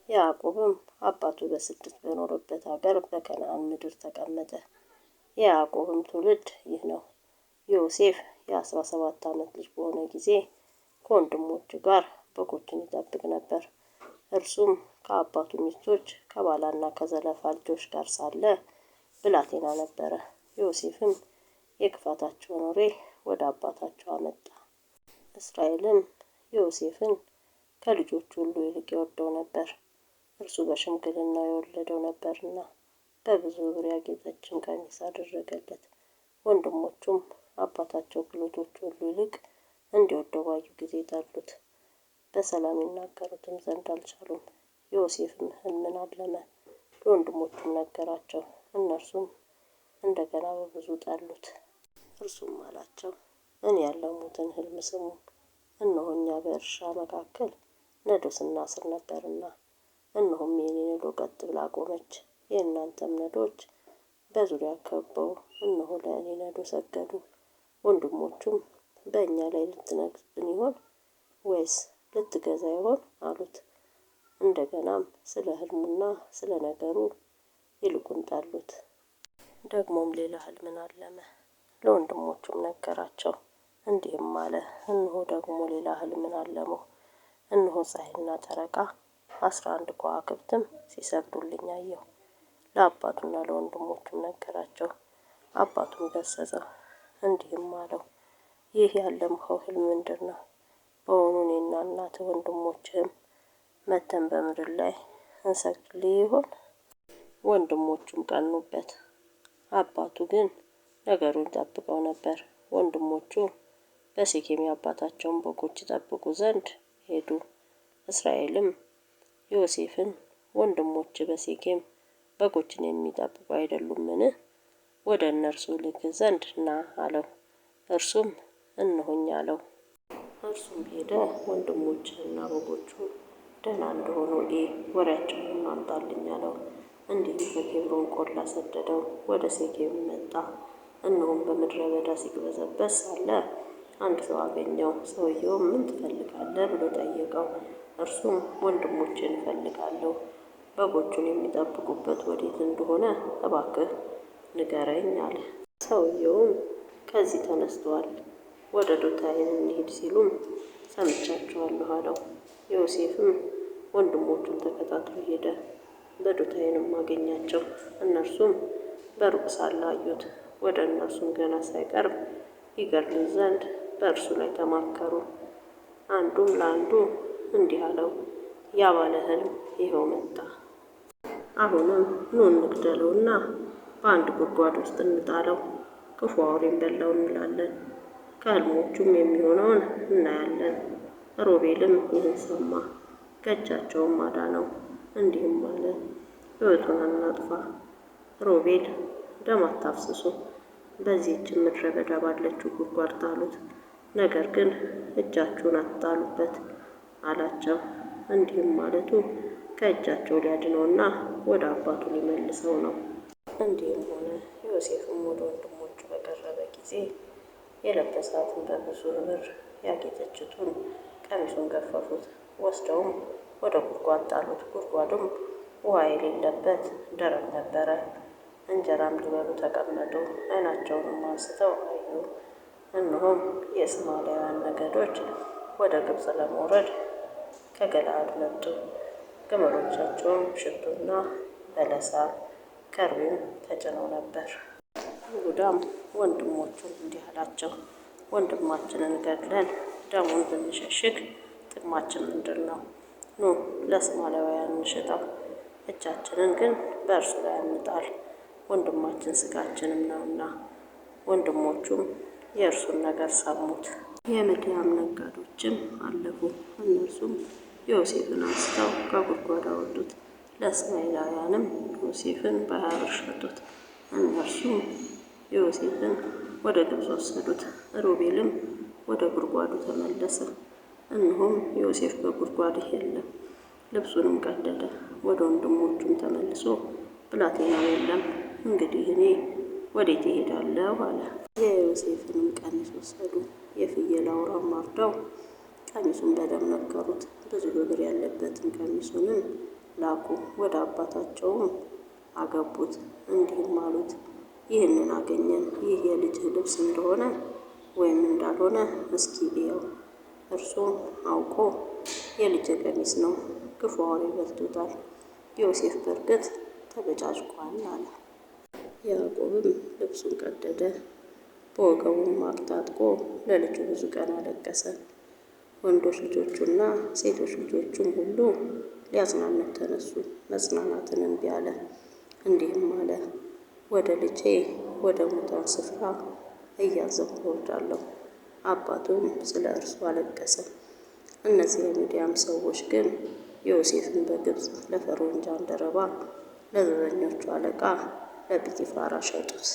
ያዕቆብም አባቱ በስደት በኖረበት አገር በከነዓን ምድር ተቀመጠ። የያዕቆብም ትውልድ ይህ ነው። ዮሴፍ የ17 ዓመት ልጅ በሆነ ጊዜ ከወንድሞቹ ጋር በጎችን ይጠብቅ ነበር። እርሱም ከአባቱ ሚስቶች ከባላና ከዘለፋ ልጆች ጋር ሳለ ብላቴና ነበረ። ዮሴፍም የክፋታቸውን ወሬ ወደ አባታቸው አመጣ። እስራኤልም ዮሴፍን ከልጆቹ ሁሉ ይልቅ ይወደው ነበር፣ እርሱ በሽምግልናው የወለደው ነበርና። በብዙ ኅብር ያጌጠችም ቀሚስ አደረገለት። ወንድሞቹም አባታቸው ከልጆቹ ሁሉ ይልቅ እንዲወደው ባዩ ጊዜ ጠሉት፣ በሰላም ይናገሩትም ዘንድ አልቻሉም። ዮሴፍም ሕልምን አለመ፣ ለወንድሞቹም ነገራቸው። እነርሱም እንደገና በብዙ ጠሉት። እርሱም አላቸው፣ እኔ ያለምሁትን ሕልም ስሙ። እነሆ እኛ በእርሻ መካከል ነዶ ስናስር ነበርና፣ እነሆም የእኔ ነዶ ቀጥ ብላ ቆመች፣ የእናንተም ነዶች በዙሪያ ከበው እነሆ ለእኔ ነዶ ሰገዱ። ወንድሞቹም በእኛ ላይ ልትነግሥብን ይሆን ወይስ ልትገዛ ይሆን አሉት። እንደገናም ስለ ሕልሙና ስለ ነገሩ ይልቁን ጠሉት። ደግሞም ሌላ ሕልምን አለመ፣ ለወንድሞቹም ነገራቸው። እንዲህም አለ፣ እነሆ ደግሞ ሌላ ሕልምን አለምሁ። እነሆ ፀሐይና ጨረቃ 11 ከዋክብትም ሲሰግዱልኝ አየሁ። ለአባቱና ለወንድሞቹም ነገራቸው። አባቱም ገሠጸው፣ እንዲህም አለው፣ ይህ ያለምኸው ሕልም ምንድር ነው? በውኑ እኔና እናትህ ወንድሞችህም መጥተን በምድር ላይ እንሰግድልህ ይሆን? ወንድሞቹም ቀኑበት። አባቱ ግን ነገሩን ይጠብቀው ነበር። ወንድሞቹ በሴኬም የአባታቸውን በጎች ይጠብቁ ዘንድ ሄዱ። እስራኤልም ዮሴፍን፣ ወንድሞችህ በሴኬም በጎችን የሚጠብቁ አይደሉምን? ወደ እነርሱ እልክህ ዘንድ ና አለው። እርሱም እነሆኝ አለው። እርሱም ሄደ፣ ወንድሞችህና በጎቹ ደህና እንደሆኑ እይ፣ ወሬአቸውንም አምጣልኝ አለው። እንዲህም ከኬብሮን ቆላ ሰደደው፣ ወደ ሴኬም መጣ። እነሆም በምድረ በዳ ሲቅበዘበዝ ሳለ አንድ ሰው አገኘው። ሰውየውም ምን ትፈልጋለህ ብሎ ጠየቀው። እርሱም ወንድሞቼን እፈልጋለሁ፣ በጎቹን የሚጠብቁበት ወዴት እንደሆነ እባክህ ንገረኝ አለ። ሰውየውም ከዚህ ተነስተዋል፣ ወደ ዶታይን እንሂድ ሲሉም ሰምቻቸዋለሁ አለው። ዮሴፍም ወንድሞቹን ተከታትሎ ሄደ፣ በዶታይንም አገኛቸው። እነርሱም በሩቅ ሳለ አዩት። ወደ እነርሱም ገና ሳይቀርብ ይገድሉት ዘንድ በእርሱ ላይ ተማከሩ። አንዱም ለአንዱ እንዲህ አለው፣ ያ ባለ ሕልም ይኸው መጣ። አሁንም ኑ እንግደለውና በአንድ ጉድጓድ ውስጥ እንጣለው፣ ክፉ አውሬም በላው እንላለን፣ ከሕልሞቹም የሚሆነውን እናያለን። ሮቤልም ይህን ሰማ፣ ከእጃቸውም አዳነው፣ እንዲህም አለ፣ ሕይወቱን አናጥፋ። ሮቤል ደም አታፍስሱ፣ በዚህችም ምድረ በዳ ባለችው ጉድጓድ ጣሉት፣ ነገር ግን እጃችሁን አትጣሉበት አላቸው። እንዲህም ማለቱ ከእጃቸው ሊያድነውና ወደ አባቱ ሊመልሰው ነው። እንዲህም ሆነ፣ ዮሴፍም ወደ ወንድሞቹ በቀረበ ጊዜ የለበሳትን በብዙ ኅብር ያጌጠችቱን ቀሚሱን ገፈፉት፣ ወስደውም ወደ ጉድጓድ ጣሉት። ጉድጓዱም ውኃ የሌለበት ደረቅ ነበረ። እንጀራም ሊበሉ ተቀመጡ። ዓይናቸውንም አንስተው አዩ፣ እነሆም የእስማኤላውያን ነገዶች ወደ ግብፅ ለመውረድ ከገለዓድ መጡ። ግመሎቻቸውም ሽቱና በለሳን ከርቤም ተጭነው ነበር። ይሁዳም ወንድሞቹን እንዲህ አላቸው፣ ወንድማችንን ገድለን ደሙን ብንሸሽግ ጥቅማችን ምንድን ነው? ኑ ለእስማኤላውያን እንሽጠው፣ እጃችንን ግን በእርሱ ላይ አንጣል፣ ወንድማችን ሥጋችንም ነውና። ወንድሞቹም የእርሱን ነገር ሰሙት። የምድያም ነጋዶችም አለፉ። እነርሱም ዮሴፍን አንስተው ከጉድጓድ አወጡት። ለእስማኤላውያንም ዮሴፍን በ20 ብር ሸጡት። እነርሱም ዮሴፍን ወደ ግብፅ ወሰዱት። ሮቤልም ወደ ጉድጓዱ ተመለሰ። እነሆም ዮሴፍ በጉድጓድ የለም። ልብሱንም ቀደደ። ወደ ወንድሞቹም ተመልሶ ብላቴናው የለም፣ እንግዲህ እኔ ወዴት እሄዳለሁ አለ። የዮሴፍንም ቀሚስ ወሰዱ። የፍየል አውራም አርደው ቀሚሱን በደም ነከሩት። ብዙ ኅብር ያለበትን ቀሚሱንም ላኩ፣ ወደ አባታቸውም አገቡት። እንዲህም አሉት፣ ይህንን አገኘን፣ ይህ የልጅህ ልብስ እንደሆነ ወይም እንዳልሆነ እስኪ እየው። እርሱም አውቆ የልጄ ቀሚስ ነው፣ ክፉ አውሬ በልቶታል፣ ዮሴፍ በእርግጥ ተበጫጭቋል አለ። ያዕቆብም ልብሱን ቀደደ፣ በወገቡም ማቅ ታጥቆ ለልጁ ብዙ ቀን አለቀሰ። ወንዶች ልጆቹና ሴቶች ልጆቹም ሁሉ ሊያጽናኑት ተነሱ፣ መጽናናትን እምቢ አለ። እንዲህም አለ፣ ወደ ልጄ ወደ ሙታን ስፍራ እያዘንኩ እወርዳለሁ። አባቱም ስለ እርሱ አለቀሰ። እነዚያ የሚዲያም ሰዎች ግን ዮሴፍን በግብፅ ለፈርዖን ጃንደረባ ለዘበኞቹ አለቃ ለጲጢፋራ ሸጡት።